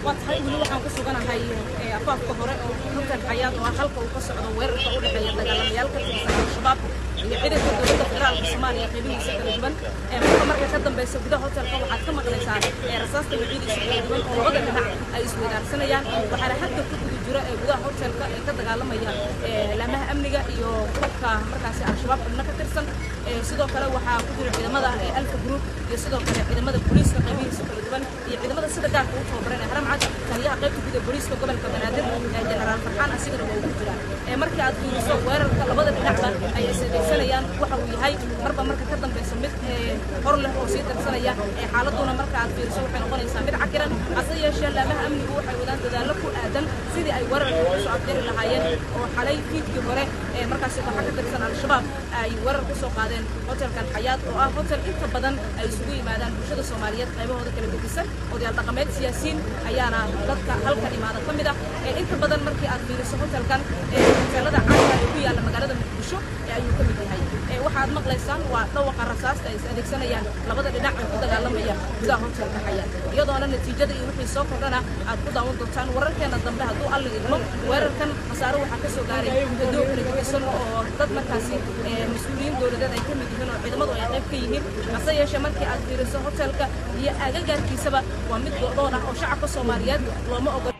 Waa tahay, weli waxaan ku suganahay afaafka hore oo Hotel Xayaat, oo ah halka uu ka socdo weerarka u dhexeeya dagaalamayaal ka tirsan Al-Shabaab iyo ciidanka dowladda federaalka Soomaaliya qaybihiisa kala duwan. Marka ka dambeysa gudaha hotelka waxaad ka maqlaysaa rasaasta noocyadiisa kala duwan oo labada dhinac ay isweydaarsanayaan. Waxaana hadda ku guda jira ee gudaha hotelka ee ka dagaalamaya laamaha amniga iyo hubka markaasi Al-Shabaab xubno ka tirsan. Sidoo kale waxaa ku jira ciidamada Alfa Group iyo sidoo kale ciidamada booliiska qaybihiisa kala duwan iyo ciidamada sida gaarka u tababaran ee Haramcad. Taliyaha qaybta guud ee booliiska gobolka Banaadir, Jenaraal Farxaan, asigana waa uu ku jiraa. Markii aad fiiriso weerarka labada dhinacba ay is adeegsanayaan, waxa uu yahay marba marka ka dambeysa mid hor leh oo sii darsanaya. Xaaladuna marka aad fiiriso waxay noqonaysaa mid cakiran, hase yeeshee laamaha amnigu waxay wadaan dadaallo ku aadan sidii ay weerarka u soo afjari lahaayeen, oo xalay fiidkii hore markaasi kooxa ka tirsan Al-Shabaab ay weerar ku soo qaadeen hotelkan Xayaat, oo ah hotel inta badan ay isugu yimaadaan bulshada Soomaaliyeed qaybahooda kala gedisan. Odayaal dhaqameed, siyaasiyiin ayaana dadka halkan imaada ka mid ah. Inta badan markii aad fiiriso hotelkan, hoteelada caanka ee ku yaalla magaalada Muqdisho ayuu ka mid yahay. Waxaad maqlaysaan waa dhawaqa rasaasta ay is adeegsanayaan labada dhinac ee ku dagaalamaya gudaha hotelka Xayaat, iyadoona natiijada iyo wixii soo kordhana aad ku daawan doontaan wararkeena dambe hadduu Alla idmo. Weerarkan khasaare waxaa ka soo gaaray dadoo kala gedisan oo dad markaasi mas-uuliyiin dowladeed ay ka mid yihiin oo ciidamadu ay qayb ka yihiin. Hase yeeshee markii aad fiiriso hotelka iyo agagaarkiisaba waa mid go'doon ah oo shacabka Soomaaliyeed looma ogola.